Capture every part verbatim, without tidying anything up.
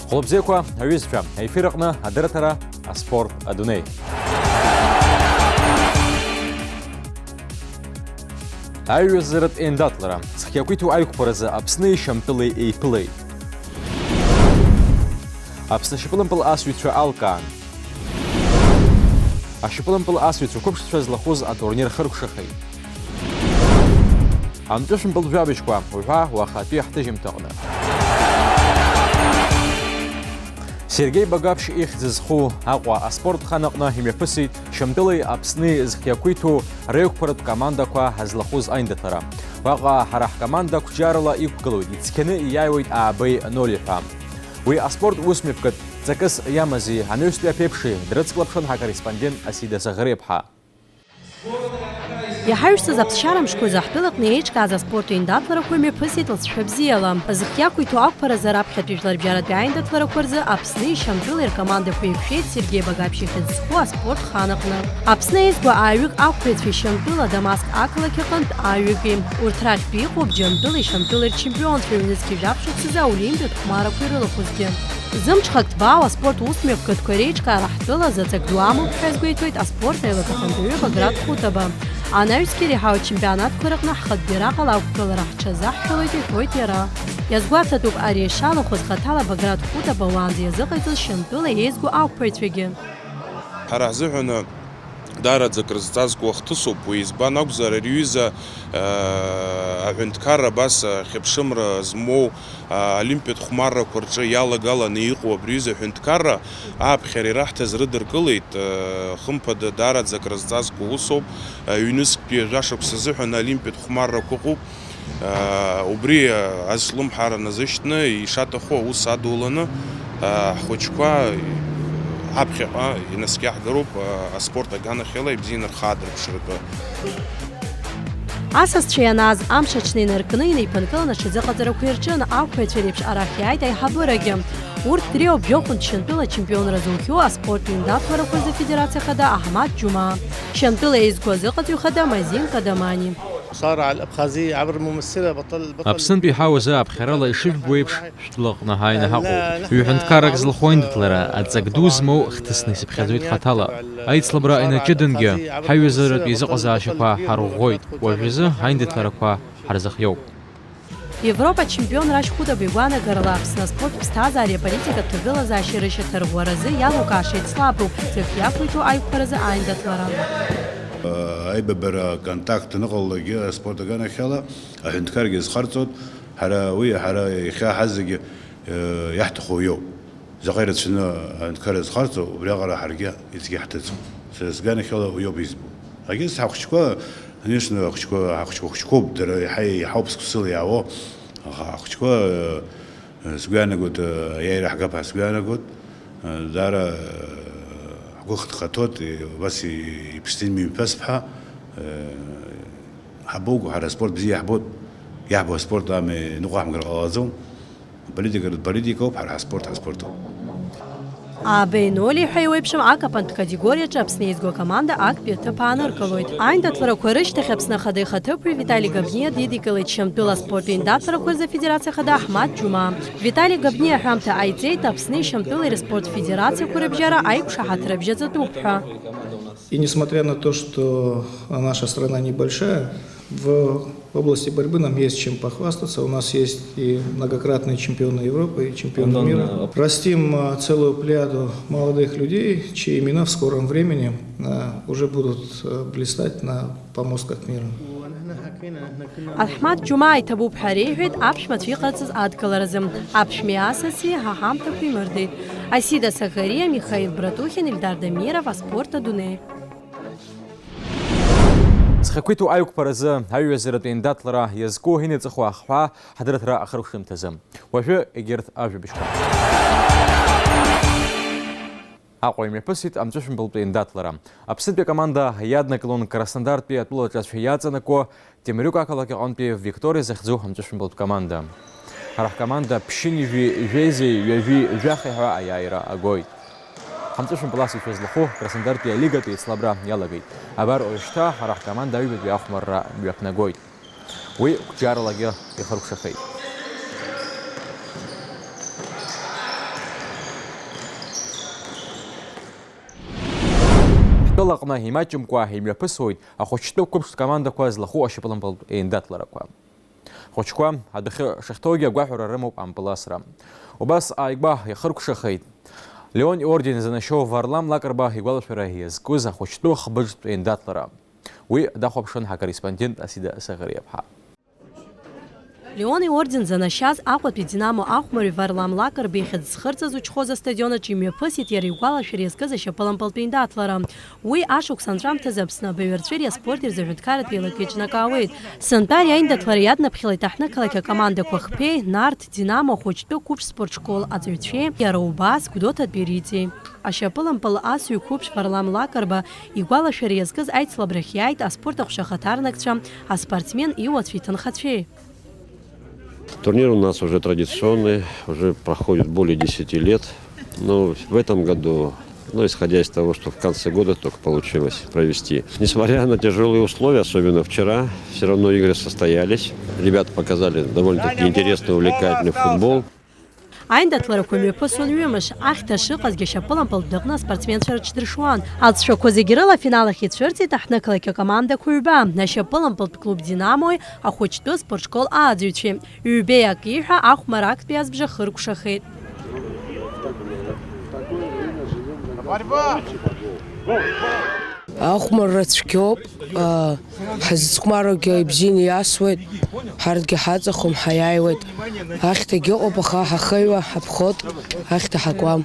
Хәлыбзиақәа, аҩызцәа, аефир аҟны адырраҭара «Аспорт адунеи». Аҩызаратә еиндаҭлара. Зхы иақәиҭу аиқәԥаразы Аԥсни Шьамтәылеи еиԥылеит. Аԥсны ашьапылампыл асыҩцәа алкаан. Ашьапылампыл асыҩцәа қәыԥшцәа злахәыз атурнир хыркәшахеит. Амҵәышәымпыл жәабжьқәа уҳәа уахатәи ҳҭыжьымҭаҟны. Сергеи Багаԥшь ихьӡ зху Аҟәа аспорт хан аҟны имҩаԥысит Шьамтәылеи Аԥсни зхы иақәиҭу реиқәԥаратә командақәа злахәыз аиндаҭлара. Уаҟа ҳара ҳкоманда қәҿиарала иқәгылоит, ицқьаны ииааиуеит аабеи ноль ҳәа. Уи аспорт усмҩаԥгатә ҵакыс иамази, анаҩстәи аԥеиԥши дрыцклаԥшын ҳакорреспондент Асида Саӷреиԥҳа. Иҳаҩсыз аԥсшьара мшқәа рзы ҳтәылаҟны еиҿкааз аспорт еиндаҭларақәа мҩаԥысит лҵшәа бзиала. Зхы иақәиҭу ақәԥаразы раԥхьатәи жәларбжьаратәи аиндаҭларақәа рзы Аԥсни Шьамтәылеи ркомандақәа еиқәшәеит Сергеи Багаԥшь ихьӡ зху аспорт хан аҟны. Аԥсны еизгәа ааҩык ақәԥаҩцәеи Шьамтәыла Дамаск ақалақь аҟынтә ааҩыки. Урҭ рахьтә иҟоуп Џьамтәылеи Шьамтәылеи рчемпионцәа ҩнызқьи жәаф шықәсазы аолимпиатә хәмарақәа ирылахәызгьы. Зымҽхак ҭбаау аспорт усмҩаԥгатәқәа реиҿкаара ҳтәыла заҵак ду амоуп ҳәа азгәеиҭоит аспорт аилакаҳәантәаҩы Баграт Хәытаба. Анаҩсгьы иреиҳау ачемпионатқәа рыҟны ҳхатә бираҟ ала ақәгылара ҳҽазаҳшәалоит, иҳәоит иара. Иазгәаҭатәуп, ари ишалахәыз хаҭала Баграт Хәытаба уаанӡа иазыҟаиҵаз Шьамтәыла еизгоу ақәԥаҩцәагьы. Ҳара ҳзыҳәан даараӡа акрызҵазкуа хҭысуп уи, избан акәзар, ари аҩыза, аа, аҳәынҭқарра абас, аа, хьыԥшымра змоу, аа, олимпиатә хәмаррақәа рҿы иалагаланы иҟоу абри аҩыза аҳәынҭқарра ааԥхьара ираҳҭаз рыдыркылеит, аа, хымԥада, даараӡа акрызҵазкуа усоуп, аа, ҩнызқьтәи жәашықәса азыҳәан олимпиатә хәмаррақәа ыҟоуп. Убри азҿлымҳара назышьҭны, ишаҭаху аус адуланы, ҳхәыҷқәа ҳаԥхьаҟа инаскьаҳгароуп, аспорт аганахьала ибзианы рхы аадырԥшратәы. Асасцәа ианааз амш аҽны инаркны, инеиԥынкыланы аҽазыҟаҵарақәа ирҿын, ақәԥаҩцәа реиԥш арахь иааит аиҳабырагьы. Урҭ дреиуоуп жәохәынтә Шьамтәыла ачемпионра зухьоу аспорт ҩндаҭларақәа рзы афедерациа хада Аҳмаҭ Џьумаа, Шьамтәыла еизгәа азыҟаҵаҩ хада Мазин Кадамани. صار على الأبخازية عبر ممثلة بطل، بطل. Аԥснынтәи ҳауазы аԥхьарала ишыжәбо еиԥш, шәтәылаҟны ҳааины ҳаҟоуп. Ҩ-ҳәынҭқаррак злахәу аиндаҭлара, аҵак ду змоу хҭысны исыԥхьаӡоит хаҭала. Аицлабра инаҷыдангьы, ҳаиҩызаратә еизыҟазаашьақәа ҳарӷәӷәоит. Уажәазы аиндаҭларақәа ҳарзыхиоуп. Европа ачемпион Рашь Хәытаба игәаанагарала, Аԥсны аспорт ԥсҭазаареи аполитикатә ҭагылазаашьеи рышьаҭарӷәӷәаразы иалукаашеит слаброуп ӡык иақәиҭу аиқәԥаразы аиндаҭлара. Аибабара, контакт аныҟалалакгьы аспорт аганахьала аҳәынҭқаргьы азхарҵоит. Ҳара уи, ҳара иахьа ҳазегьы, э, иаҳҭаху иоуп. Заҟа ирацәаны аҳәынҭқар азхарҵо, убриаҟара ҳаргьы иҵегьы ҳҭыҵуп. Сара сганахьала уи ауп избо. Егьыс ҳахәыҷқәа, конечно, ҳахәыҷқәа, ҳахәыҷқәа хәыҷқәоуп, дара иаҳа иаҳауп сыԥсыла иаауа. Аха ҳахәыҷқәа, э, сгәы иаанагоит, э, аиааира ҳгап ҳәа сгәы иаанагоит. Э, даара, э, ҳгәы хыҭхаҭоит, э, убас и-, иԥшӡа имҩаԥасп ҳәа, э, ҳабоуго, ҳара аспорт бзиа иаҳбоит, иаҳбо аспорт ами ныҟәаҳмгар ҟалаӡом. Аполитика политикоуп, ҳара ҳаспорт ҳаспортуп. Аабеи Нолеи ҳәа еиуеиԥшым акапантә категориаҿы Аԥсны еизго акоманда актәи аҭыԥ ааныркылоит. Аиндаҭларақәа рышьҭахь Аԥсны Ахада ихаҭыԥуаҩ Витали Габниа дидикылеит Шьамтәыла аспорт еиндаҭларақәа рзы афедерациа хада Аҳмаҭ Џьумаа. Витали Габниа аҳәамҭа ҟаиҵеит, Аԥсни Шьамтәылеи рспорт федерациақәа рыбжьара аиқәшаҳаҭра бжьаҵатәуп ҳәа. И несмотря на то, что наша страна небольшая, в области борьбы нам есть чем похвастаться. У нас есть и многократные чемпионы Европы, и чемпионы мира. Растим, а, целую плеяду молодых людей, чьи имена в скором времени, а, уже будут, а, блистать на помостках мира. Аҳмаҭ Џьумаа иҭабуп ҳәа реиҳәеит аԥшәмацәа иҟарҵаз адкыларазы. Аԥшәмеи асаси ҳа ҳамҭақәа имырдеит. Асида Сахариа, Михаил Братухин, Ильдар Дамиров, Аспорт адунеи. Зхақәиҭу аиқәԥаразы аҩызаратә еиндаҭлара иазку инаҵыху ахҳәаа ҳадырраҭара ахыркәшамҭазы. Уажәы егьырҭ ажәабжьқәа. Аҟәа имҩаԥысит амҵәышәымпылтә еиндаҭлара. Аԥснытәи акоманда иаднакылон Краснодартәи атәылаҿацәа иаҵанакуа Темрюк ақалақь аҟынтәи Викториа захьӡу амҵәышәымпылтә команда. Ҳара ҳкоманда ԥшьынҩажәи жәеизеи ҩажәи жәахеи ҳәа аиааира агоит. Ҳамҵәышәымпыл асыҩцәа злахәу Краснодартәи алигатә еицлабра иалагеит. Абар уажәшьҭа ҳара ҳкоманда аҩбатәи ахәмарра мҩаԥнагоит. Уи қәҿиаралагьы ихыркәшахеит. Аҟны имаҷымкәа имҩаԥысуеит ахәыҷтәы қәыԥштә командақәа злахәу ашьапылампылтә еиндаҭларақәа. Ахәыҷқәа адәахьы шахьҭоугьы агәаҳәара рымоуп ампыл асра. Убас ааигәа иахыркәшахеит Леон иорден занашьоу Варлам Лакрба игәалашәара иазкыз ахәыҷтәы хбыџьтә еиндаҭлара. Уи дахәаԥшуан ҳакорреспондент Асида Саӷариаԥҳа. Леон иорден занашьаз Аҟәатәи Динамо ахәмарҩ Варлам Лакрба ихьӡ зхырҵаз Учхоза астадион аҿы имҩаԥысит иара игәалашәара иазкыз ашьапылампылтә еиндаҭлара. Уи ашықәс анҵәамҭазы Аԥсны абаҩарҵәыреи аспорти рзы аҳәынҭқарратә еилак еиҿнакаауеит. Сынтәа ари аиндаҭлара иаднаԥхьалеит аҳҭнықалақь акомандақәа Хԥеи, Нарҭ, Динамо, ахәыҷтәы қәыԥш спортшкол аҵаҩцәеи, иара убас Гәдоуҭатәи Риҵеи. Ашьапылампыл асыҩ қәыԥш Варлам Лакрба игәалашәара иазкыз аицлабрахь иааит аспорт аҟәша ахаҭарнакцәа, аспортсмен иуацәеи иҭынхацәеи. Турнир у нас уже традиционный, уже проходит более десяти лет. Но в этом году, ну, исходя из того, что в конце года только получилось провести. Несмотря на тяжёлые условия, особенно вчера, всё равно игры состоялись. Ребята показали довольно-таки интересный, увлекательный футбол. Аиндаҭларақәа мҩаԥысуан ҩымш, ахьҭа шыҟазгьы ашьапылампылтә дәаҟны аспортсменцәа рыҽдыршуан. Аҵәцәақәа зегьы рыла афинал ахь ицәырҵит аҳҭнықалақь акомандақәа ҩба, ашьапылампылтә клуб Динамои ахәыҷтәы спортшкол ааӡаҩцәеи. Ҩбеи акиҳәа ахәмаррак актәи азбжа хыркәшахеит. Ахәмарра цәгьоуп, аа, ҳазыцхәмаруагьы ибзианы иасуеит, ҳарҭгьы ҳаҵахом, ҳаиааиуеит. Ахьҭагьы ыҟоуп, аха ҳахыҩуа, ҳаԥхоит, ахьҭа ҳакуам.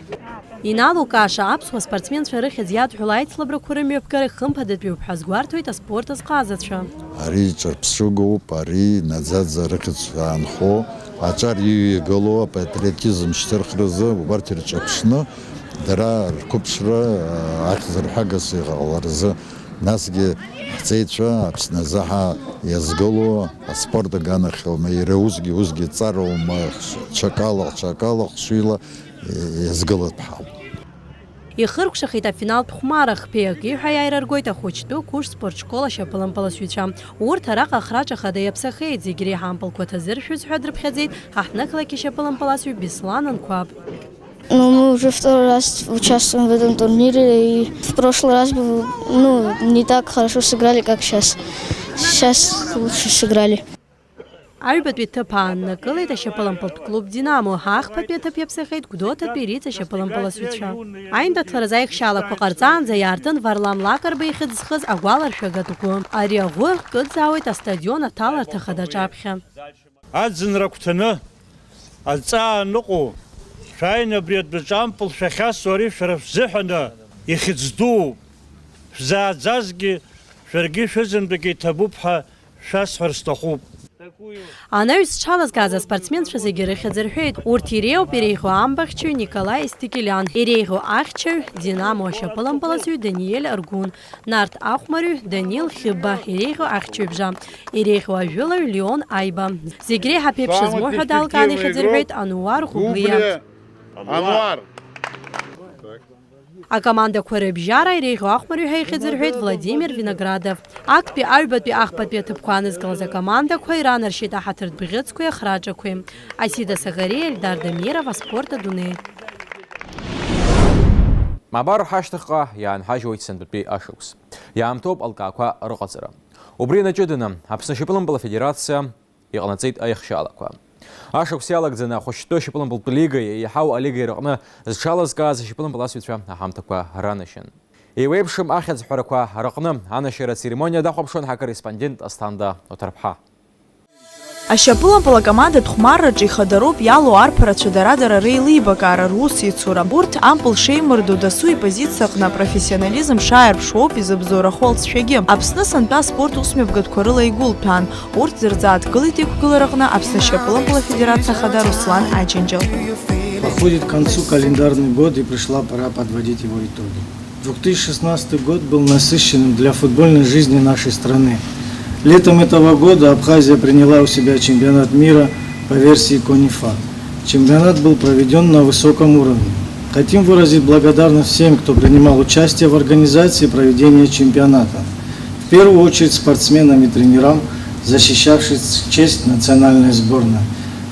Иналукааша аԥсуа спортсменцәа рыхьӡ иадҳәало аицлабрақәа рымҩаԥгара хымԥадатәиуп ҳәа азгәарҭоит аспорт азҟазацәа. Ари ҿырԥшыгоуп, ари наӡаӡа рыхьӡ аанхо, аҿар иҩагылоу апатриотизм шьҭырхразы убарҭ ирҿаԥшны дара рқәыԥшра, а, ахьӡырҳәагас иҟаларазы, насгьы ҳҵеицәа Аԥсны азы ҳа иазгылоу аспорт аганахьоума, иара усгьы, усгьы ҵараума, ҽакала, ҽакала хшыҩла иазгылатә ҳауп. Ихыркәшахеит афиналтә хәмарра, хԥеи акиҳәа иааира ргоит ахәыҷтәы қәыԥш спортшкол ашьапылампыласҩцәа. Урҭ араҟа ахраҿа хада иаԥсахеит, зегь реиҳа ампылқәа ҭазыршәыз ҳәа дрыԥхьаӡеит аҳҭнықалақь ашьапылампыласҩ Беслан Анқәаб. Ну, мы уже второй раз участвуем в этом турнире, и в прошлый раз был, ну, не так хорошо сыграли, как сейчас. Сейчас лучше сыграли. Аҩбатәи ҭыԥ ааннакылеит ашьапылампылтә клуб Динамо, ахԥатәи аҭыԥ иаԥсахеит Гәдоуҭатәи Риҵа ашьапылампыласҩцәа. Аиндаҭларазы аихшьаалақәа ҟарҵаанӡа иаартын Варлам Лакрба ихьӡ зхыз агәаларшәагатә ӷәы. Ари аӷәы кыдҵаауеит астадион аҭаларҭа хада аҿаԥхьа. Аӡынра агәҭаны, адҵа ааныҟәо, шәааины абри адәаҿы ампыл шәахьасуа ари шәара шәзыҳәаны ихьӡ дууп. Шәзааӡазгьы, шәаргьы шәызынтәык иҭабуп ҳәа шәасҳәар сҭахуп. Анаҩс зҽалазкааз аспортсменцәа зегьы рыхьӡ рҳәеит. Урҭ иреиуоуп иреиӷьу амбахьчаҩ Николаи Стикелиан, иреиӷьу ахьчаҩ, Динамо ашьапылампыласҩы Даниель Аргәын, Нарҭ ахәмарҩы Данил Хьыбба, иреиӷьу ахьчаҩбжа, иреиӷьу ажәылаҩ Леон Аиба. Зегь реиҳа аԥеиԥш змоу ҳәа далкааны ихьӡ рҳәеит Ануар Гәыблиа. Ануар! Акомандақәа рыбжьара иреиӷьу ахәмарҩы ҳәа ихьӡ рҳәеит Владимир Виноградов. Актәи аҩбатәи ахԥатәи аҭыԥқәа анызкылаз акомандақәа иранаршьеит аҳаҭыртә бӷьыцқәеи ахраҿақәеи. Асида Саӷариа, Эльдар Дамиров, Аспорт адунеи. Абар ҳашьҭахьҟа иаанҳажьуеит сынтәатәи ашықәс. Иаамҭоуп алкаақәа рыҟаҵара. Убри инаҷыданы, Аԥсны ашьапылампыл афедерациа иҟанаҵеит аихшьаалақәа. Ашықәс иалагӡаны ахәыҷтәы ашьапылампылтә лигаи еиҳау алигаи рыҟны зҽалазкааз ашьапылампыласҩцәа аҳамҭақәа ранашьан. Еиуеиԥшым ахьӡ ҳәарақәа рыҟны анашьара ацеремониа дахәаԥшуан ҳакорреспондент Асҭанда Оҭарԥҳа. Ашьапылампыл акомандатә хәмарраҿы ихадароуп иалоу арԥарацәа дара-дара реилибакаара, русеицура. Урҭ ампыл шеимырдо дасу ипозициа аҟны апрофессионализм шааирԥшуоуп изыбзоурахо алҵшәагьы. Аԥсны сынтәа аспорт усмҩаԥгатәқәа рыла игәылҭәан. Урҭ дырҵааҭгылеит иқәгылараҟны Аԥсны ашьапылампыл афедерациа ахада Руслан Аџьынџьал. Подходит к концу календарный год, и пришла пора подводить его итоги. Две тысячи шестнадцатый год был насыщенным для футбольной жизни нашей страны. Летом этого года Абхазия приняла у себя чемпионат мира по версии конифа. Чемпионат был проведён на высоком уровне. Хотим выразить благодарность всем, кто принимал участие в организации проведения чемпионата. В первую очередь спортсменам и тренерам, защищавших честь национальной сборной.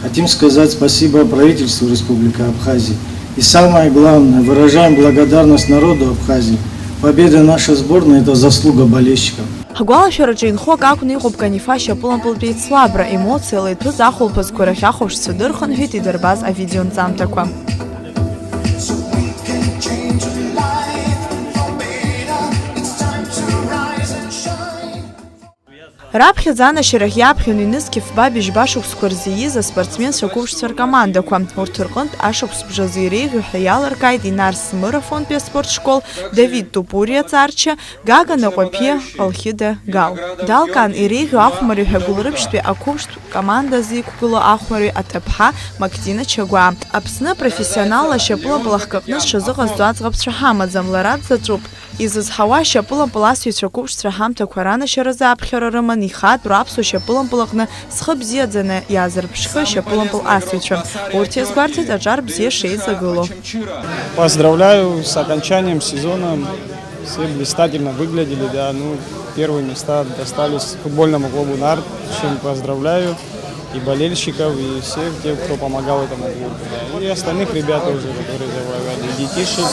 Хотим сказать спасибо правительству Республики Абхазия. И самое главное, выражаем благодарность народу Абхазии, Победа нашей сборной — это заслуга болельщиков. Ҳгәалашәараҿы инхо акы акәны иҟоуп Канифа шьапылампылтәи еицлабра, емоциала иҭәыз ахәылԥазқәа рахь ахәаԥшцәа дырхынҳәит идырбаз авидеонҵамҭақәа. Раԥхьаӡа анашьарахь иааԥхьаны ҩнызқь фба быжьба шықәсқәа рзы ииз аспортсменцәа қәыԥшцәа ркомандақәа. Урҭ рҟынтә ашықәс бжазы иреиӷьу ҳәа иалыркааит Инар Смырофонтәи аспорт школ, Давид Тупуриа Ҵарча, Гага Наҟәаԥиа, Колхида Гал. Далкаан иреиӷьу ахәмарҩы ҳәа Гәылрыԥшьтәи ақәыԥштә команда азы иқәгылоу ахәмарҩы аҭыԥҳа Мактина Чагәаа. Аԥсны апрофессионалла ашьапылампыл ахкы аҟны зҽазыҟазҵо аӡӷабцәа ҳамаӡам, лара дзаҵәуп. Изызҳауа ашьапылампыл асыҩцәа қәыԥшцәа ҳамҭақәа ранашьаразы аԥхьара рыман ихатә раԥсуа шьапылампыл аҟны зхы бзиаӡаны иаазырԥшхьоу ашьапылампыл асыҩцәа. Урҭ иазгәарҭеит аҿар бзиа шеизагылоу. Поздравляю с окончанием сезона. Все блистательно выглядели, да, ну, первые места достались футбольному клубу «Нарт», чем поздравляю и болельщиков, и всех тех, кто помогал этому клубу, да, и остальных ребят тоже, которые помогали, и детишек.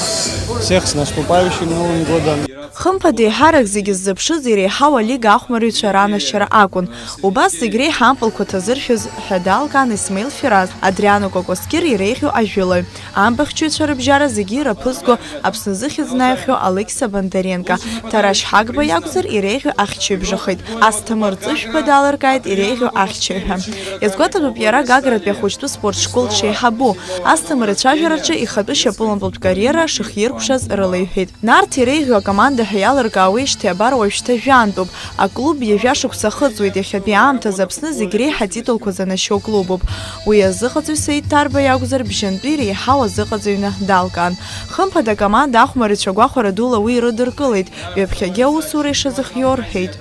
Всех с наступающим Новым годом! Хымԥада, еиҳарак зегьы ззыԥшыз иреиҳау алига ахәмарыҩцәа ранашьара акәын. Убас зегь реиҳа ампылқәа ҭазыршәыз ҳәа далкаан Исмаил Фираз, Адриано Кокоскир иреиӷьу ажәылаҩ. Амбахьчаҩцәа рыбжьара зегьы ираԥызго Аԥсны зыхьӡ наҩхьоу Алықьса Бондаренко, Ҭарашь Ҳагба иакәзар, иреиӷьу ахьчаҩ бжахеит. Асҭамыр Ҵышәба далыркааит иреиӷьу ахьчаҩ ҳәа. Иазгәаҭатәуп иара Гагратәи ахәыҷтәы спорт школ дшеиҳабу. Асҭамыр ицәажәараҿы ихатәы шьапылампылтә кариера шыхиркәшаз рылеиҳәеит. Нарҭ иреиӷьу акоманда ҳәа иалыркаауеижьҭеи абар уажәшьҭа жәантәуп. Аклуб ҩажәа шықәса ахыҵуеит, иахьатәи аамҭазы Аԥсны зегь реиҳа атитулқәа занашьоу клубуп. Уи азыҟаҵаҩ Саид Ҭарба иакәзар, бжьынтәи иреиҳау азыҟаҵаҩны далкаан. Хымԥада, акоманда ахәмарыҩцәа гәахәара дула уи ирыдыркылеит, ҩаԥхьагьы аусура ишазыхиоу рҳәеит.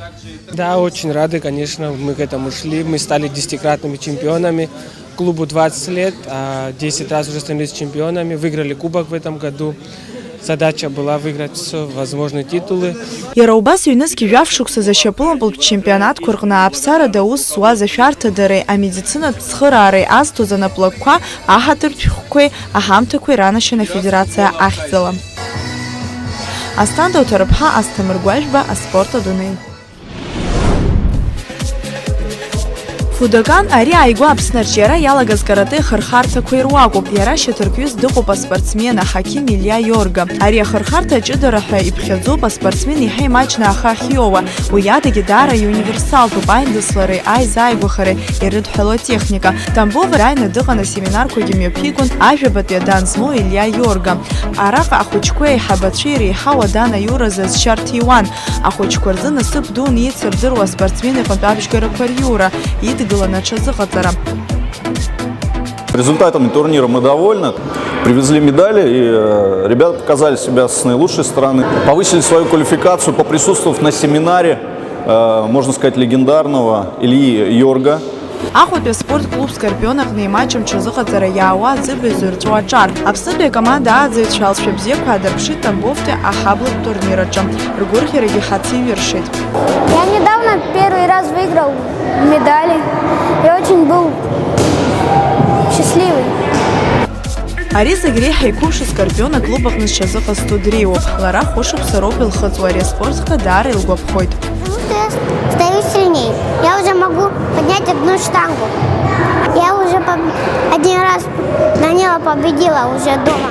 Да, очень рады, конечно, мы к этому шли, мы стали десятикратными чемпионами. Клубу двадцать лет, а десять раз уже становились чемпионами, выиграли кубок в этом году. Задача была выиграть все возможные титулы. Иара убас ҩнызқь жәаф шықәсазы ашьапылампылтә чемпионатқәа рҟны ааԥсарада аус зуаз ашәарҭадареи амедицинатә цхыраареи азҭоз анаплакқәа аҳаҭыртә шәҟәқәеи аҳамҭақәеи ранашьан афедерациа ахьӡала. Асҭанда Уҭарыԥҳа, Асҭамыр Гәажәба, аспорт адунеи. Фудокан ари ааигәа Аԥсны арҿиара иалагаз каратэ ахырхарҭақәа ируакуп. Иара шьаҭаркҩыс дыҟоуп аспортсмен аҳақьым Илиа Иорга. Ари ахырхарҭа аҷыдара ҳәа иԥхьаӡоуп, аспортсмен иаҳа имаҷны ахы ахьиоуа. Уи адагьы даара иуниверсалтәуп аиндаслареи аизааигәахареи ирыдҳәалоу атехника. Тамбов дааины дыҟан, асеминарқәагьы мҩаԥигон ажәабатәи адан змоу Илиа Иорга. Араҟа ахәыҷқәеи аиҳабацәеи реиҳау адан аиуразы азшьа рҭиуан. Ахәыҷқәа рзы насыԥ дуун еицырдыруа аспортсмен иҟынтә абжьгарақәа риура, идгыланы аҽазыҟаҵара. Результатами турнира мы довольны. Привезли медали, и э, ребята показали себя с наилучшей стороны. Повысили свою квалификацию, поприсутствовав на семинаре, э, можно сказать, легендарного Ильи Йорга. Аҟәатәи аспорт клуб Скорпион аҟны имаҷым ҽазыҟаҵара иаауа аӡы баҩ зырҵәо аҿар. Аԥснытәи акоманда ааӡаҩцәа алҵшәа бзиақәа аадырԥшит Тамбовтәи аҳаблатә турнир аҿы. Ргәырӷьарагьы ҳацеиҩыршеит. Я недавно первый раз выиграл медали. Я очень был счастливый. Ари зегь реиҳа иқәымшәо Скорпион аклуб аҟны зҽазыҟазҵо дреиуоуп. Лара хәышықәса роуп илхыҵуа, ари аспорт хкы даара илгәаԥхоит. Потому что я стою сильнее. Я уже могу поднять одну штангу. Я уже поб- один раз на него победила уже дома.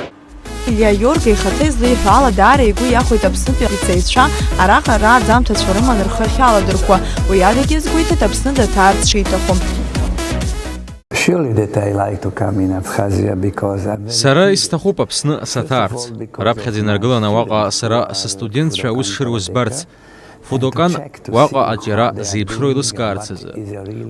Илиа Иорга ихаҭа излеиҳәо ала, даара игәы иахәеит Аԥснытәи ицаҩцәа араҟа рааӡамҭацәа рыманы рхы ахьаладырхәуа. Уи адагьы иазгәеиҭеит Аԥсны даҭаарц шиҭаху. Surely that I like to come in Abkhazia because I'm very Сара исҭахуп Аԥсны саҭаарц. Раԥхьаӡа инаргыланы уаҟа сара сыстудентцәа аус шыруа збарц. Фудокан уаҟа аҿиара зеиԥшроу еилыскаарц азы.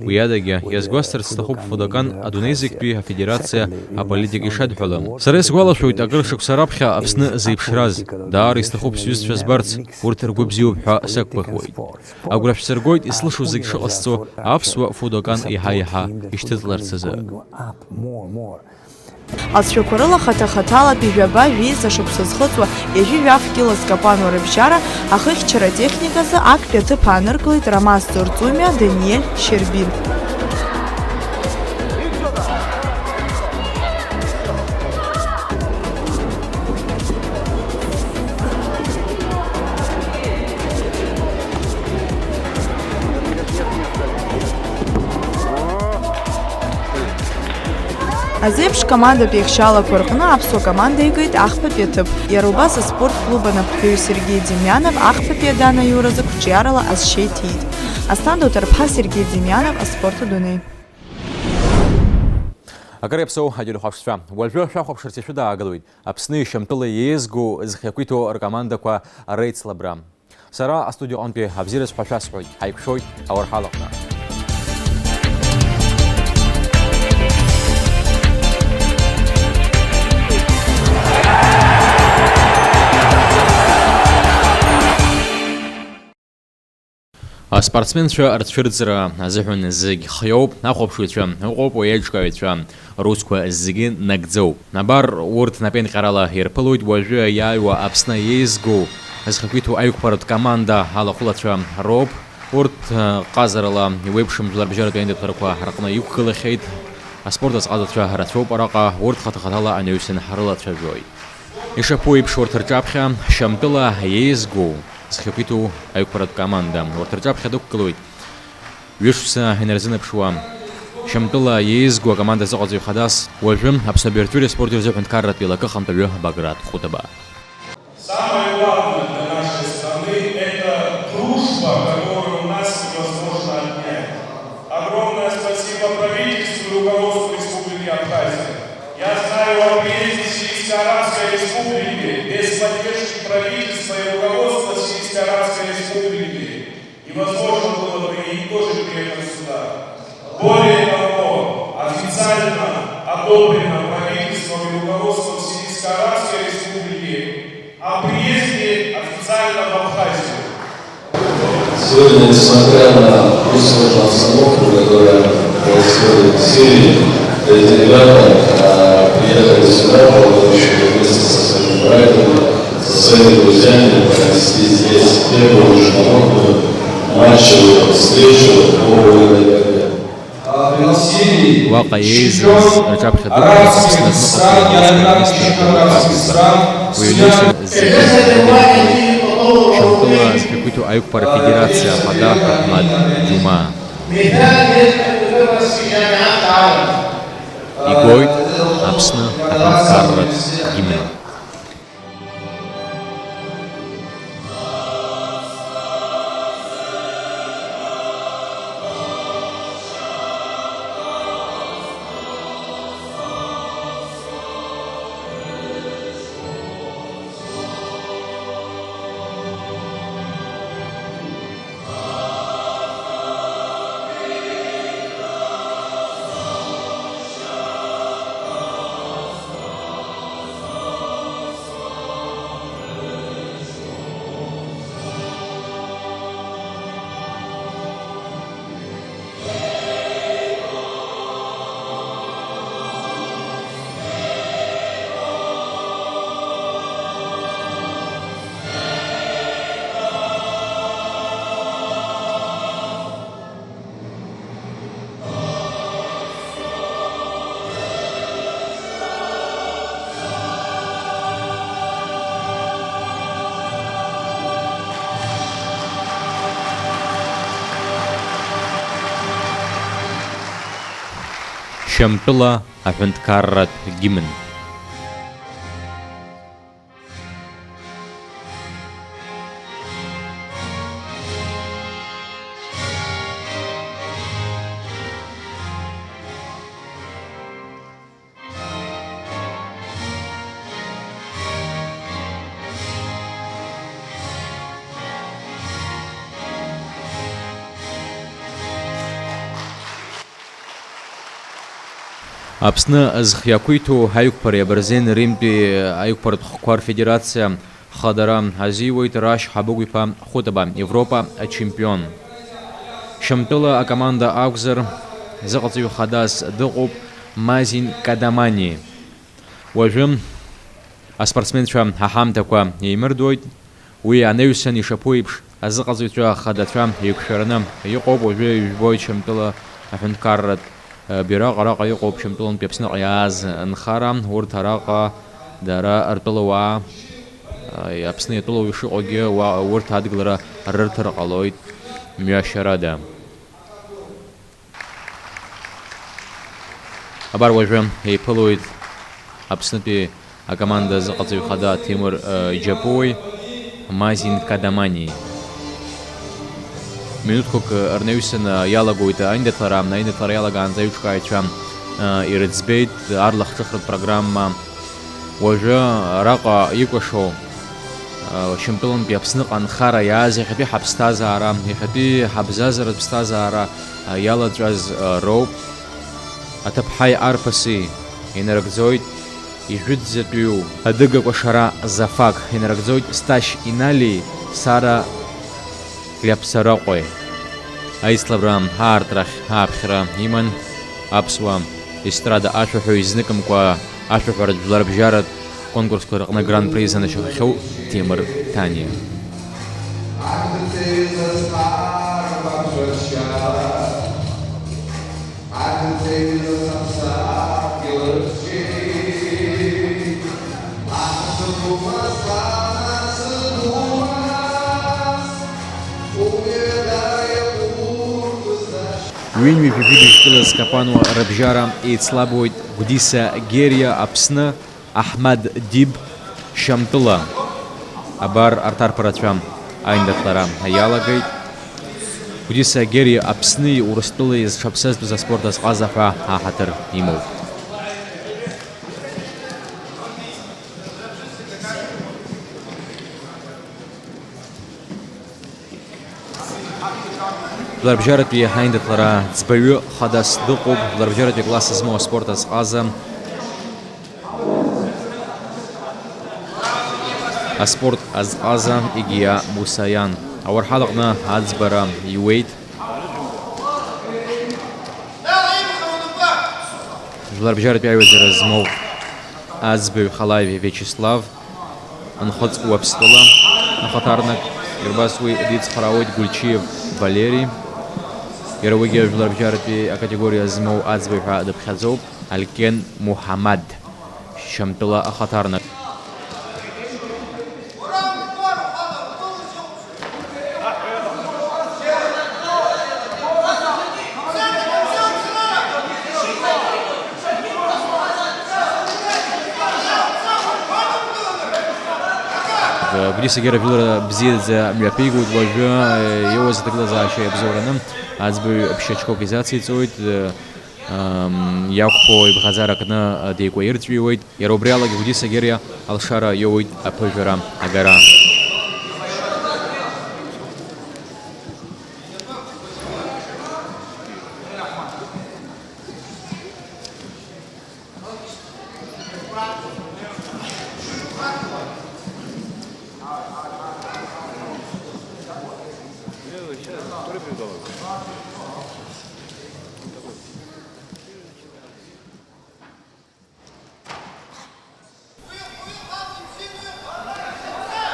Уи адагьы, иазгәасҭарц сҭахуп Фудокан адунеи зегьтәи афедерациа аполитика ишадҳәалам. Сара исгәалашәоит акыр шықәса раԥхьа Аԥсны зеиԥшраз. Даара исҭахуп сҩызцәа збарц, урҭ ргәы бзиоуп ҳәа сақәгәыӷуеит. Агәра шәсыргоит ислышоу зегь шыҟасҵо, аԥсуа Фудокан еиҳа-еиҳа ишьҭыҵларц азы. Алҵшәақәа рыла хаҭа-хаҭалатәи жәаба-жәеиза шықәса зхыҵуа ҩажәи жәаф кьыла зкапануа рыбжьара ахыхьчара атехниказы актәи аҭыԥ ааныркылеит Ромас Ҵурҵумиа, Даниель Щербин. Азеиԥш командатә еихшьаалақәа рҟны аԥсуа команда игеит ахԥатәи аҭыԥ. Иара убас аспорт клуб анапхгаҩы Сергеи Демьянов ахԥатәи аганахьала аиуразы қәҿиарала ҟазшьа иҭеит. Асҭанда Уҭарԥҳа, Сергеи Демьянов, аспорт адунеи. Акыр иаԥсоу ателехәаԥшцәа, уажәы шәахәаԥшырц ишәыдаагалоит Аԥсны Шьамтәыла еизгоу зхы иақәиҭу ркомандақәа реицлабра. Сара астудиаҟынтәи абзиараз ҳәа шәасҳәоит, ҳаиқәшәоит ауарҳалаҟны. Аспортсменцәа рцәырҵра азыҳәан зегь хиоуп, ахәаԥшыҩцәа ыҟоуп, уи аиҿкааҩцәа русқәа зегьы нагӡоуп. Абар, урҭ напеинҟьарала ирԥылоит уажәы иааиуа Аԥсны еизгоу зхақәиҭу аиқәԥаратә команда алахәылацәа роуп. Урҭ, ҟазарала, иуеиԥшым жәларбжьаратәи аиндаҭларақәа рҟны иқәгылахьеит. Аспорт азҟазацәа рацәоуп араҟа, урҭ хаҭа-хаҭала анаҩсан ҳрылацәажәоит. Ишаԥу еиԥш, урҭ рҿаԥхьа Шьамтәыла еизгоу зхақәиҭу аиқәԥаратә команда. Урҭ рҿаԥхьа дықәгылоит ҩышықәса инарзынаԥшуа Шьамтәыла еизгоу акоманда азыҟаҵаҩ хадас, уажәы Аԥсны абаҩрҵәыреи аспорти рзы аҳәынҭқарратә еилакы ахантәаҩы Баграт Хәытаба. Самое главное для нашей страны — это дружба, которую у нас невозможно отнять. Огромное спасибо правительству и руководству Республики Абхазия. Я знаю, о приезде Сирийско-Арабской Республики без поддержки правительства и руководства Сирийско-Арабской Республики невозможно было бы и тоже приехать сюда. Более того, официально одобрено правительством и руководством Сирийско-Арабской Республики о приезде официально в Абхазию. Сегодня, несмотря на ту сложную обстановку, которая происходит в Сирии, эти ребята, а, приехали сюда, полночью вместе со своими братьями, со своими друзьями провести здесь первую международную матчевую встречу по вольной борьбе. Уаҟа еизаз рҿаԥхьа дықәлеит Аԥсны адәныҟатәи аусқәа рминистр Гәдоуҭа Гәба. Уи анаҩсан зегьы рзы Шьамтәыла зқақәиҭу аиқәԥара федерациа ахада Аҳмад Џьумаа. Игоит Аԥсны аҳәынҭқарратә гимн. Шьамтәыла аҳәынҭқарратә гимн. Аԥсны зхы иақәиҭу аиқәԥареи абырзен Римтәи аиқәԥаратә хқәа рфедерациа хадара азиуеит Рашь Ҳабыгә-иԥа Хәытаба, Европа ачемпион. Шьамтәыла акоманда акәзар, зыҟаҵаҩ хадас дыҟоуп Мазин Кадамани. Уажәы аспортсменцәа аҳамҭақәа еимырдоит. Уи анаҩсан ишаԥу еиԥш, азыҟаҵаҩцәа хадацәа еиқәшәараны иҟоуп. Уажәы ижәбоит Шьамтәыла аҳәынҭқарратә, э, бираҟ, араҟа иҟоуп Шьамтәылантәи Аԥсныҟа иааз нхара. Урҭ араҟа дара ртәылауаа, э, Аԥсны иатәылауаҩ шыҟоугьы, уа-, урҭ адгылара рырҭар ҟалоит мҩашьарада. Абар уажәы еиԥылоит Аԥснытәи акоманда азыҟаҵаҩ хада Ҭемыр, э, Џьапуи Мазин Кадамани. Минуҭқәак рнаҩсан иалагоит аиндаҭлара. Аиндаҭлара иалагаанӡа аиҿкааҩцәа, э, ирыӡбеит арлахҿыхратә программа. Уажәы араҟа икәашо, э, Шьамтәылантәи Аԥсныҟа анхара иааз иахьатәи ҳаԥсҭазаара, иахьатәи ҳабзазаратә ԥсҭазаара, э, иалаҵәаз, э, роуп. Аҭыԥҳаи арԥыси инарыгӡоит ижәытәӡатәиу адыга кәашара Зафак, инарыгӡоит Сташь Инали, Сара Gliapsaroqoi. Аицлабра аартрахь ааԥхьара иман аԥсуа естрада ашәаҳәаҩ изныкымкәа ашәаҳәаратә жәларбжьаратә конкурсқәа рыҟны гран-при занашьахахьоу Ҭемыр Ҭаниа. Ҩынҩажәи жәибжь кыла зкапануа рыбжьара еицлабуеит Гәдиса Гериа Аԥсны, Аҳмад Диб Шьамтәыла. Абар арҭ арԥарацәа аиндаҭлара иалагеит. Гәдиса Гери Аԥсни Урыстәылеи зҽаԥсазтәыз аспорт азҟаза ҳәа аҳаҭыр имоуп. Жәларбжьаратәи аиндаҭлара ӡбаҩы хадас дыҟоуп, жәларбжьаратәи акласс змоу аспорт азҟаза, аспорт азҟаза Егиа Мусаиан. Ауарҳал аҟны аӡбара иуеит. Жәларбжьаратәи аиҩызара змоу аӡбаҩ Халаев Виачеслав. Нхыҵ Уаԥстәыла ахаҭарнак, убас уи дицхраауеит Гульчиев Валери. Иара уигьы жәларбжьаратәи акатегориа змоу аӡбаҩ ҳәа дыԥхьаӡоуп, Алкен Муҳамад, Шьамтәыла ахаҭарнак. Гәдиса Гери ажәылара бзиаӡа мҩаԥигоит уажәы, э, иоуз аҭагылазаашьа иабзоураны аӡбаҩ ԥшьа ачқәак изациҵоит, э, ам, иақәԥо ибӷаӡара кны, э, деикәаирҵәиуеит. Иара убри алагьы Гәдиса Гери алшара иоуеит аԥыжәара агара.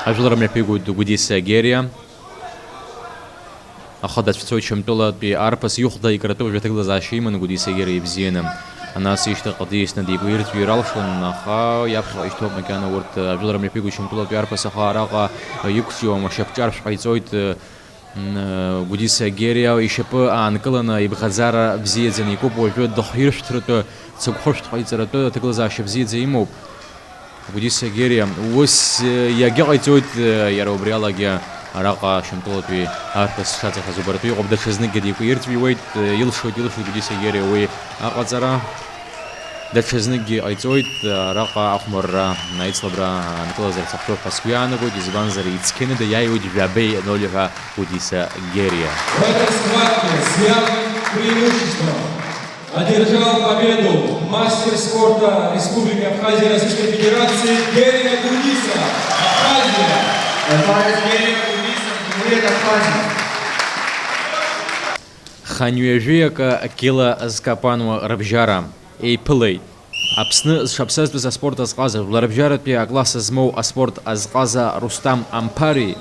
Ажәлар мҩаԥигоит Гәдиса Гери. Ахада дцоит Шьамтәылатәи арԥыс, ихәда икратәы уажәы аҭагылазаашьа иман Гәдиса Гери ибзианы. Нас ишьҭахьҟа диасны дигәаиртә иралшон, аха иаԥхьаҟа ишьҭоуп макьана урҭ. Ажәлар мҩаԥигоит Шьамтәылатәи арԥыс, аха араҟа иқәҿиауам, ашьапҿаршә ҟаиҵоит. М, Гәдиса Гери ишьапы аанкыланы ибӷаӡара бзиаӡаны икуп, уажәы дыхиршәҭратәы, цыгәхыршәҭ ҟаиҵаратәы аҭагылазаашьа бзиаӡа имоуп. Гәдиса Гери ус, э, иагьыҟаиҵоит, э, иара убри алагьы араҟа Шьамтәылатәи арԥыс шаҵахаз убартәы иҟоуп, даҽазныкгьы дикәаиртәиуеит, э, илшоит, илшоит Гәдиса Гери уи аҟаҵара. Даҽазныкгьы иҟаиҵоит араҟа ахәмарра, аицлабра аанкылазарц ахәҭоуп ҳәа сгәы иаанагоит, избанзар, ицқьаны даиааиуеит жәабеи ноль ҳәа Гәдиса Гери. В этой схватке с явным преимуществом одержал победу мастер спорта Республики Абхазия Российской Федерации Герия Гудиса, Абхазия. Товарищ Герия Гудиса, Республика Абхазия. Хынҩажәи акы кила зкапануа рыбжьара еиԥылеит. Аԥсны зҽаԥсазтәыз аспорт азҟаза, жәларбжьаратәи акласс змоу аспорт азҟаза Рустам Амԥари,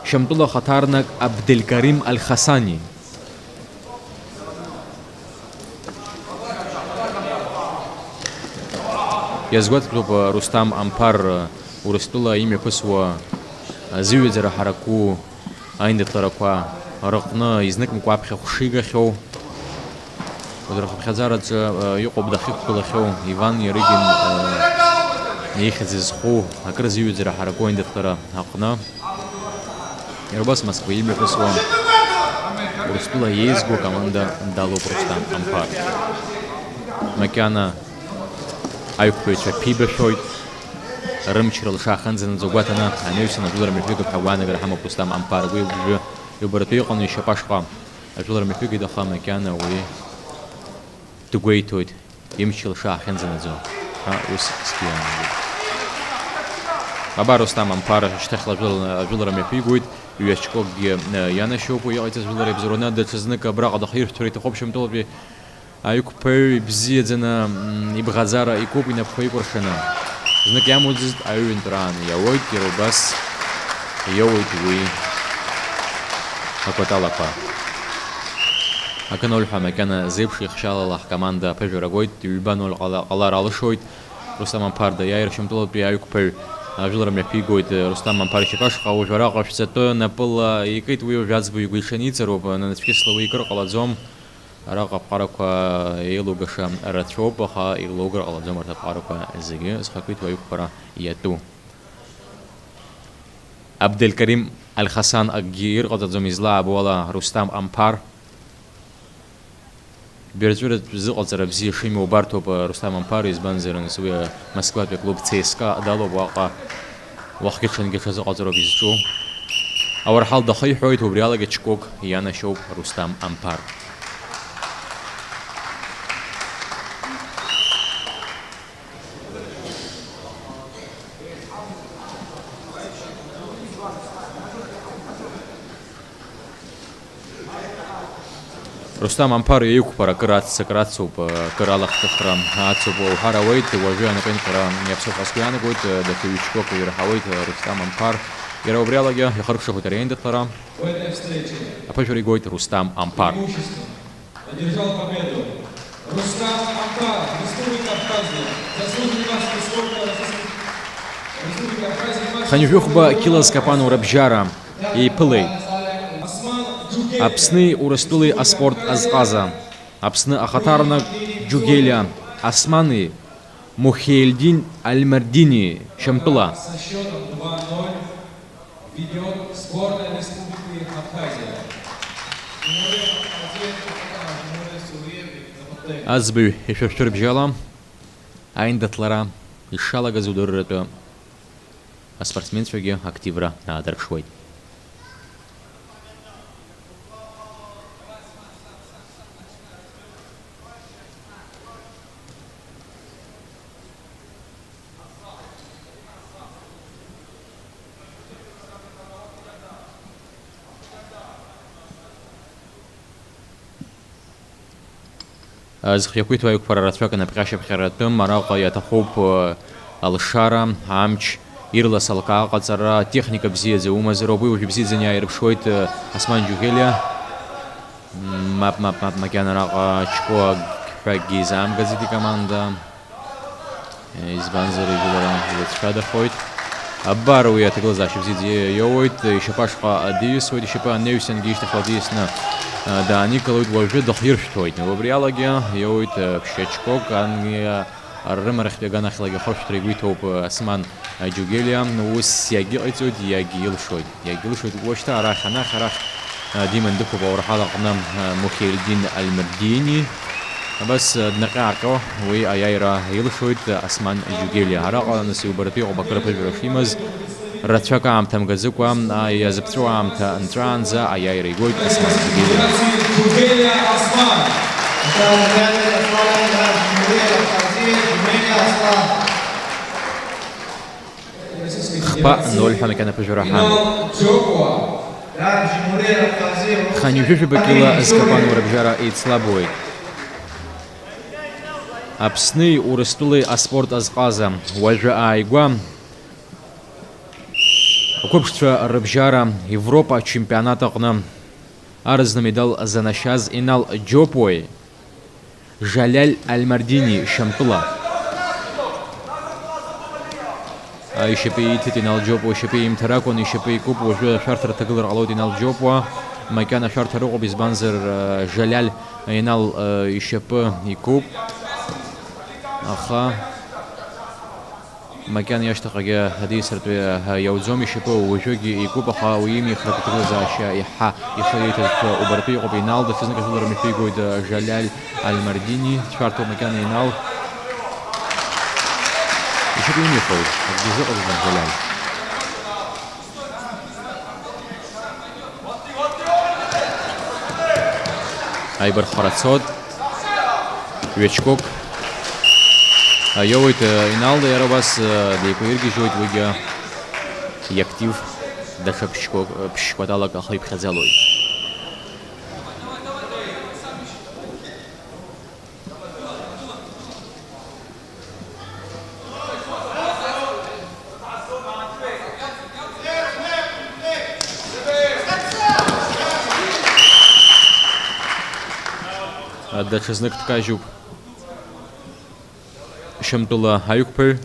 Шьамтәыла ахаҭарнак Абделкарим Аль-Хасани. Иазгәаҭатәуп, Рустам Амԥар Урыстәыла имҩаԥысуа зыҩаӡара ҳараку аиндаҭларақәа рыҟны изныкымкәа аԥхьахә шигахьоу. Уажәы рхыԥхьаӡараҿы, э, иҟоуп дахьықәгылахьоу Иван Иарыгин, э, ихьӡ зху акыр зыҩаӡара ҳараку аиндаҭлара аҟны. Иара убас Москва имҩаԥысуа Урыстәыла еизго акоманда далоуп Рустам Амԥар. Макьана аиқәԥаҩцәа ԥибашәоит, рымч рылша ахьынӡанаӡо гәаҭаны, анаҩсан ажәылара мҩаԥигап ҳәа агәаанагара ҳамоуп Рустам Амԥар. Уи уажәы иубаратәы иҟан ишьапы ашҟа. Ажәылара мҩаԥигеит, аха макьана уи дгәеиҭоит, имч лша ахьынӡанаӡо ҳәа ус зқьи иаанагоит. Абар Рустам Амԥар шьҭахьла ажәылара, ажәылара мҩаԥигоит, ҩ-ачкокгьы, э, ианашьоуп уи иҟаиҵаз ажәылара ибзоураны, даҽазнык абраҟа дахиршәҭыр иҭахуп Шьамтәылатәи аиқәԥаҩ ибзиаӡаны, м, ибӷаӡара икуп инапқәа икәыршаны. Знык иамуӡазт аҩынтәраан иауеит, иара убас иоуеит уи акәаталақәа. Акы ноль ҳәа макьана зеиԥш ихшьалала ҳкоманда аԥыжәара гоит, ҩба ноль ҟала-, ҟалар алшоит. Рустам Амԥар даиааир Шьамтәылатәи аиқәԥаҩ ажәылара мҩаԥигоит, Рустам Амԥар ишьапы ашҟа уажә араҟа шәҵатәы напыла икит, уи уажә аӡбаҩ игәиҽаниҵароуп, нацәкьысла уи икыр ҟалаӡом. Араҟа аԥҟарақәа еилугаша рацәоуп, аха ирлоугар ҟалаӡом арҭ аԥҟарақәа зегьы зхақәиҭу аиқәԥара иатәу. Абделькарим Аль-Хасан акгьы ирҟаҵаӡом излаабо ала Рустам Амԥар. Бирҵәыратә зыҟаҵара бзиа шимоу убарҭоуп Рустам Амԥар, избанзар, нас уи Москватәи аклуб Цска далоуп, уаҟа уахгьы-ҽынгьы ҽазыҟаҵароуп изҿу. Ауарҳал дахиҳәоит, убри алагьы чкок ианашьоуп Рустам Амԥар. Рустам Амԥар иқәԥара акыр аццакра ацуп, акыр алахҿыхра ацуп уҳәар ауеит, уажәы анаҟәинҟьара иаԥсоуп ҳәа сгәы иаанагоит, даҽа ҩ-чкок ирҳауеит Рустам Амԥар. Иара убри алагьы ихыркәшахоит ари аиндаҭлара. Аԥыжәара игоит Рустам Амԥар. Одержал победу Рустам Ампар, Республика Абхазия, заслуженный мастер спорта Российской Республики Абхазия, мастер спорта. Хынҩажәихәба қьыла зкапануа рыбжьара еиԥылеит. Аԥсни Урыстәылеи аспорт азҟаза, Аԥсны ахаҭарнак Џьугелиа Османи Мухиелдин Альмардини Шьамтәыла. Со счётом два ноль ведёт сборная Республики Абхазия. Аӡбаҩ ишәыршәырбжьала аиндаҭлара ишалагаз удырратәы аспортсменцәагьы активра аадырԥшуеит. Зхы иақәиҭу аиқәԥара рацәак анапҟьашьаԥхьаратәым, араҟа иаҭахуп, э, алшара, амч, ирлас алкаа аҟаҵара, техника бзиаӡа умазароуп, уи уажә ибзиаӡаны иааирԥшуеит, э, Осман Џьугелиа. Мап, мап, мап, макьана араҟа ачкуак ҳәагьы изаамгаӡеит икоманда. Избанзар, ижәылара лыҵшәадахоит. Абар уи аҭагылазаашьа бзиаӡа иоуеит, ишьапы ашҟа диасуеит, ишьапы анаҩсангьы ишьҭахьла диасны, а, дааникылоит, уажәы дыхиршәҭуеит. Убри алагьы иоуеит, а, ԥшьа чкок, ан-, а, рымарахьтәи аганахьлагьы ахыршәҭра игәы иҭоуп, а, Осман, а, Џьугелиа, ус иагьыҟаиҵоит, иагьилшоит. Иагьылшоит уажәшьҭа арахь, анахь, арахь, а, диман дықәуп ауарҳал аҟны, а, Мухиелдин Альмердини. Абас, а, днаҟьа-ааҟьо уи аиааира илшоит, а, Осман Џьугелиа. Араҟа, нас, иубаратәы иҟоуп акыр аԥыжәара шимаз, рацәак аамҭа мгаӡакәа, а, иазыԥҵәоу аамҭа нҵәаанӡа аиааира игоит Осман Џьугелиа. Џьугелиа Осман. Хԥа ноль ҳәа макьана аԥыжәара ҳамоуп. Хынҩажәижәаба кьыла зкапануа рыбжьара еицлабуеит. Аԥсни Урыстәылеи аспорт азҟаза уажәы ааигәа ақәыԥшцәа рыбжьара Европа ачемпионат аҟны арызна медал занашьаз Инал Џьопуеи Жалиал Альмардини Шьамтәыла. А, ишьапы ииҭеит Инал Џьопуа, ишьапы иимҭар акәын, ишьапы икуп, уажәы ашәарҭара дҭагылар ҟалоит Инал Џьопуа. Макьана ашәарҭа рыҟоуп, избанзар, э, Жалиал Инал, э, ишьапы икуп. Аха макьана иашьҭахьҟагьы адеисыртә, э, иауӡом, ишьапы уажәыгьы икуп, аха уи имихратә аҭагылазаашьа еиҳа ихы иеиҭазшәа убартәы иҟоуп. Инал даҽазнык ажәылара мҩаԥигоит, э, Жалиал Альмардини. Дшәарҭоуп макьана Инал. Ишьапы имихуеит, акгьы изыҟаҵаӡом Жалиал. Аибарххара цоит. Ҩаҽқәак иоуеит, э, Иналда, иара убас, э, деиқәиргьежьуеит, уигьы иактив, даҽа ԥшьқәак, э, ԥшь-кәаталак ахы иԥхьаӡалоит. Даҽазнык дкажьуп Шьамтәыла аиқәԥаҩ.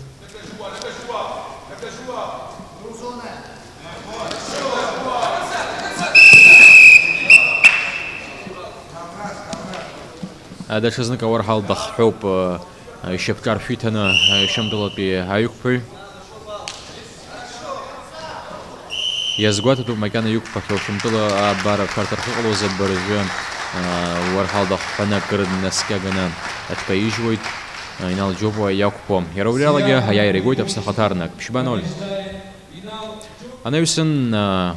Даҽазнык ауарҳал дахҳәоуп, э, ишьапҿаршә иҭаны, э, Шьамтәылатәи аиқәԥаҩ. Иазгәаҭатәуп макьана иқәԥахьоу Шьамтәыла абар ашәарҭа рхы ҟалоз абыржәы, э, уарҳал дахҳәаны акыр днаскьаганы дкаижьуеит, э, Инал Џьопуа иақәԥо. Иара убри алагьы аиааира игоит Аԥсны ахаҭарнак. Ԥшьба ноль. Анаҩсан, э,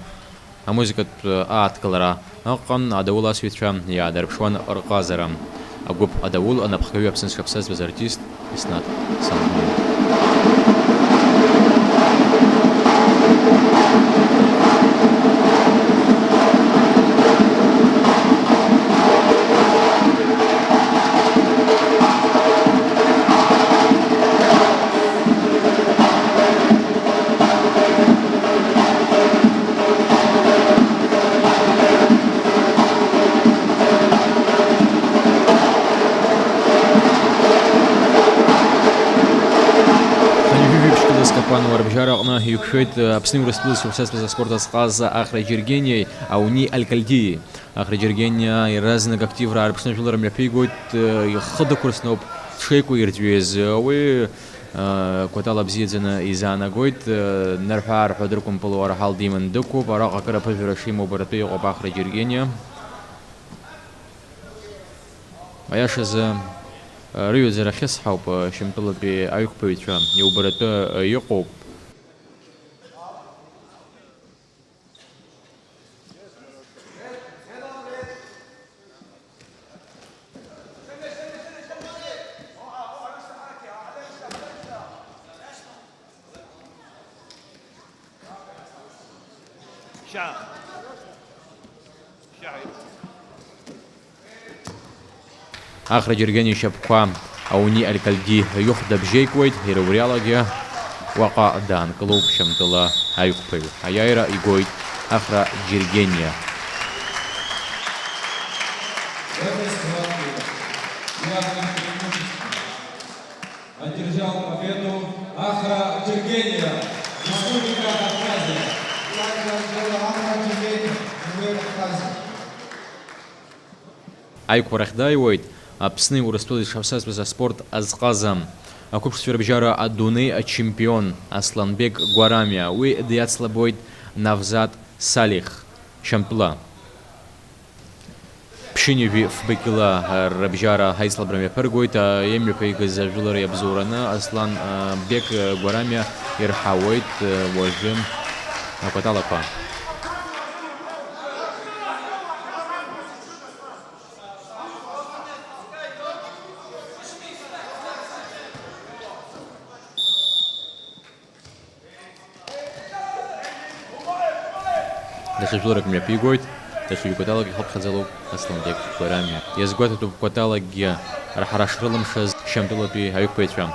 Амузыкатә ааҭгылара ыҟан, адаула асҩцәа иаадырԥшуан рҟазара. Агәыԥ адаула анапхгаҩы Аԥсны зҽаԥсазтәыз артист Иснаҭ Салмин. Хынҩажәи жәиԥшь кыла зкапануа рыбжьара аҟны иқәшәеит Аԥсни Урыстәылеи зҽаԥсазтәыз аспорт азҟаза Ахра Џьергениеи Ауни Алькальдиеи. Ахра Џьергениа иаразнак активра аарԥшны ажәылара мҩаԥигоит, ихы дықәырсноуп дшеиқәирҵәиз. Уи Кәатала бзиаӡаны изаанагоит, нарҳәы-аарҳәуа дыркәымпылуа арҳал диманы дықәуп, араҟа акыр аԥыжәара шимоу убаратәы иҟоуп Ахра Џьергениа. Аиашазы, рыҩаӡара ахьысҳауп, Шьамтәылатәи аҩқәԥаҩцәа иубаратәы иҟоуп. Ахра Џьергени ишьапқәа Ауни Алькальди ҩыхәда бжьеикуеит, иара убри алагьы уаҟа даанкылоуп Шьамтәыла аҩқәԥаҩ. Аиааира игоит Ахра Џьергениа. В этой схватке главным преимуществом одержал победу Ахра Џьергениа, Республика Абхазия. Ахра Џьергениа, Республика Абхазия. Аиқәԥарахь дааиуеит Аԥсни Урыстәылеи зҽаԥсазтәыз аспорт азҟаза, ақәыԥшцәа рыбжьара адунеи ачемпион Асланбек Гәарамиа. Уи диацлабуеит Навзат Салих, Шьамтәыла. Ԥшьынҩажәи фба кьыла рыбжьара аицлабра мҩаԥыргоит. Имҩаԥигаз ажәылара иабзоураны Аслан, а, Бек Гәарамиа ирҳауеит, а, уажәы акәаталақәа. Даҽа жәларак мҩаԥигоит, даҽа ҩ-кәаталак ихыԥхьаӡалоуп Асланбек Гәарамиа. Иазгәаҭатәуп кәаталакгьы рҳара шрылымшаз Шьамтәылатәи аҩықәԥаҩцәа.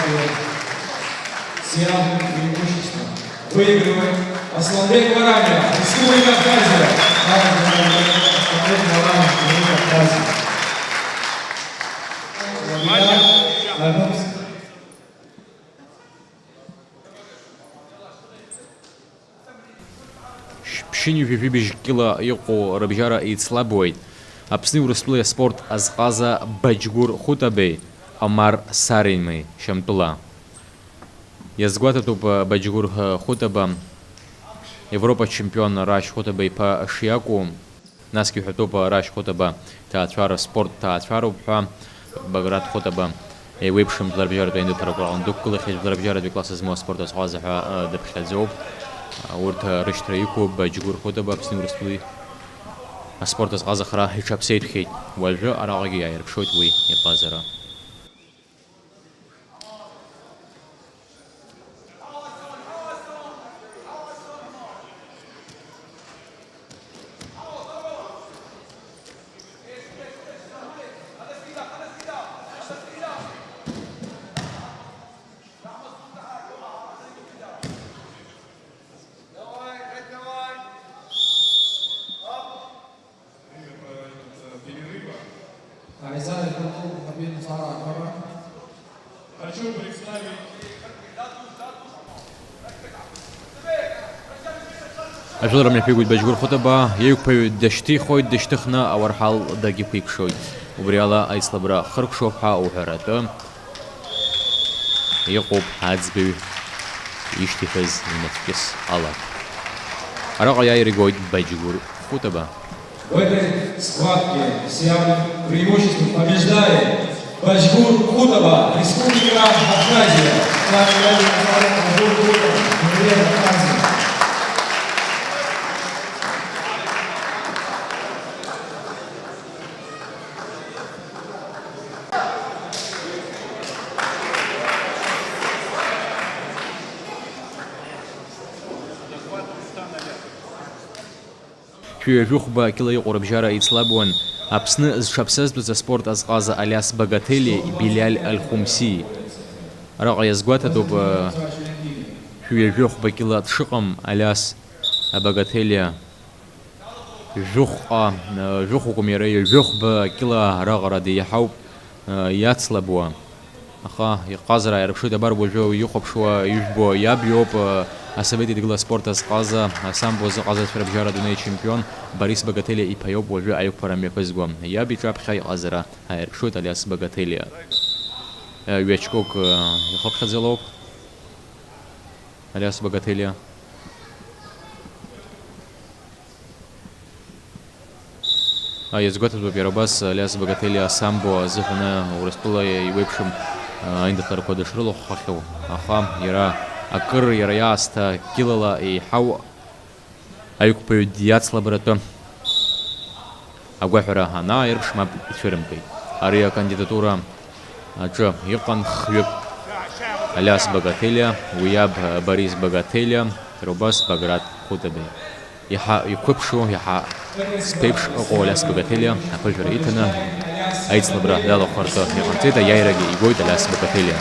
С явным преимуществом выигрывает Асланбек Вараня, Республика Абхазия. Асланбек Вараня, Республика Абхазия. Владимир Альбомс. Ԥшьынҩажәи жәибжь кьыла иҟоу рыбжьара еицлабуеит Аԥсни Урыстәылеи аспорт азҟаза Баџьгәыр Хәытабеи Омар Саримеи Шьамтәыла. Иазгәаҭатәуп Баџьгәыр Хәытаба, Европа чемпион Рашь Хәытаба иԥа шиакәу. Насгьы иҳәатәуп Рашь Хәытаба ҭаацәара, спорт ҭаацәароуп ҳәа, Баграт Хәытаба еиуеиԥшым жәларбжьаратәи аиндаҭларақәа рҟны дықәгылахьеит, жәларбжьаратәи класс змоу аспорт азҟаза ҳәа, э, дыԥхьаӡоуп. Урҭ рышьҭра иқәуп Баџьгәыр Хәытаба Аԥсни Урыстәылеи аспорт азҟазахара иҽаԥсеитәхьеит. Уажәы араҟагьы иааирԥшуеит уи иҟазара. Время, э, перерыва. Аизара иҳәатәу Хабир Мусара Акбара. Хочу представить. Ажәылара мҩаԥигоит Баџьгәыр Хәытаба, иеиқәԥаҩ дышьҭихуеит, дышьҭыхны ауарҳал дагьықәикшоит. Убри ала аицлабра хыркәшоуп ҳәа уҳәаратәы. Иҟоуп аӡбаҩ ишьҭихыз имаҵкьыс ала. Араҟа иааира игоит Баџьгәыр Хәытаба. В этой схватке с явным преимуществом побеждает Баџьгәыр Хәытаба, Республика Абхазия. Баџьгәыр Хәытаба, Абхазия. Шәи ҩажәихәба кьыла иҟоу рыбжьара еицлабуан Аԥсны зҽаԥсазтәыз аспорт азҟаза Алиас Багателиеи Билиаль Аль-Хумсии. Араҟа иазгәаҭатәуп, э, шәи ҩажәихәба кьыла дшыҟам Алиас Багателиа. Жәохәҟа, э, жәохәқәам иара ҩажәихәба кьыла раҟара деиҳауп, э, иацлабуа. Аха иҟазара ааирԥшуеит, абар уажәы ихәаԥшуа ижәбо иаб иоуп, э, асовет еидгыла аспорт азҟаза, асамбо азҟазацәа рыбжьара адунеи ачемпион Борис Багателиа иԥа иоуп уажәы аиқәԥара мҩаԥызго. Иаб иҿаԥхьа иҟазара ааирԥшуеит Алиас Багателиа. Э, ҩ-очкок, э, ихыԥхьаӡалоуп Алиас Багателиа. А, иазгәаҭатәуп иара убас Алиас Багателиа асамбо азыҳәаны Урыстәыла еиуеиԥшым, а, аиндаҭларақәа дышрылахәхахьоу, аха иара акыр иара иаасҭа кьылала еиҳау аиқәԥаҩ диацлабратәы агәаҳәара анааирԥш мап ицәырымкит. Ари акандидатура аҿы иҟан хҩык, Алиас Багателиа, уи иаб Борис Багателиа, иара убас Баграт Хәытабеи. Иаҳа иқәыԥшу, иаҳа зԥеиԥш ыҟоу Алиас Багателиа аԥыжәара иҭаны аицлабра далахәхарҭа иҟарҵеит, аиааирагьы игоит Алиас Багателиа.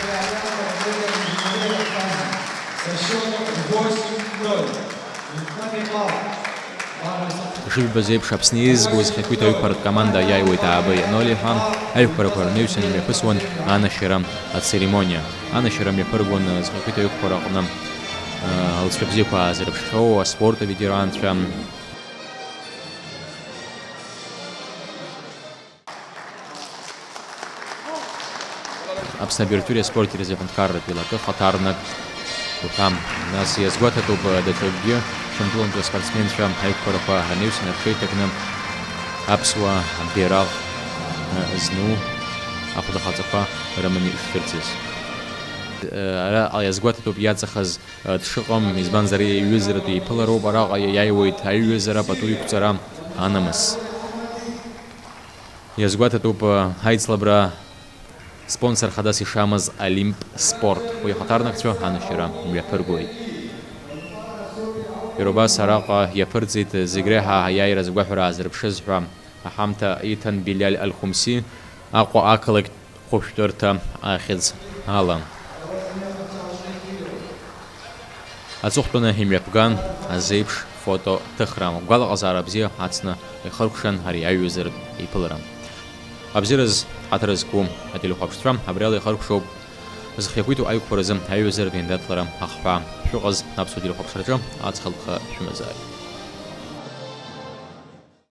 Ишыжәбаз еиԥш, Аԥсны иеизгоу зхақәиҭу аҩқәа ркоманда иааиуеит ааба ноль ҳәа, аҩқәарақәа рнаҩсан имҩаԥысуан анашьара ацеремониа. Анашьара мҩаԥыргон зхақәиҭу аҩқәа рҟны, э, алҵшәа бзиақәа аазырԥшхьоу аспорт аветеранцәа. Аԥсны абиуратуреи аспорти рзы аҳәынҭқарратә еилакы хаҭарнак уҳәа. Нас иазгәаҭатәуп даҽакгьы, Шьамтәылантәи аспортсменцәа аиқәԥарақәа рнаҩсан рҽеиҭакны аԥсуа бираҟ зну ахәдахаҵақәа рыманы ишцәырҵыз. Араҟа иазгәаҭатәуп иаҵахаз дшыҟам, избанзар, иҩызаратәи еиԥылароуп, араҟа иаиуеит аиҩызара пату иқәҵара анамыс. Иазгәаҭатәуп, аицлабра спонсор хадас ишамаз Олимп спорт. Уи ахаҭарнакцәа анашьара мҩаԥыргоит. Иара убас араҟа иаԥырҵит зегь реиҳа аиааира згәаҳәара аазырԥшыз ҳәа аҳамҭа иҭан Билиаль Аль-Хумси, Аҟәа ақалақьтә хәышәтәырҭа ахьӡ ала. Аҵыхәтәаны имҩаԥган азеиԥш фото ҭыхра. Гәалаҟазаара бзиа ацны ихыркәшан ари аиҩызаратә еиԥылара. Абзиараз ҳаҭыр зқәу ателехәаԥшцәа, абриала ихыркәшоуп зхы иақәиҭу аиқәԥаразы аиҩызаратә еиндаҭлара ахҳәаа. Шәыҟаз аԥсуа телехәаԥшраҿы аҵх алԥха шәымазааит.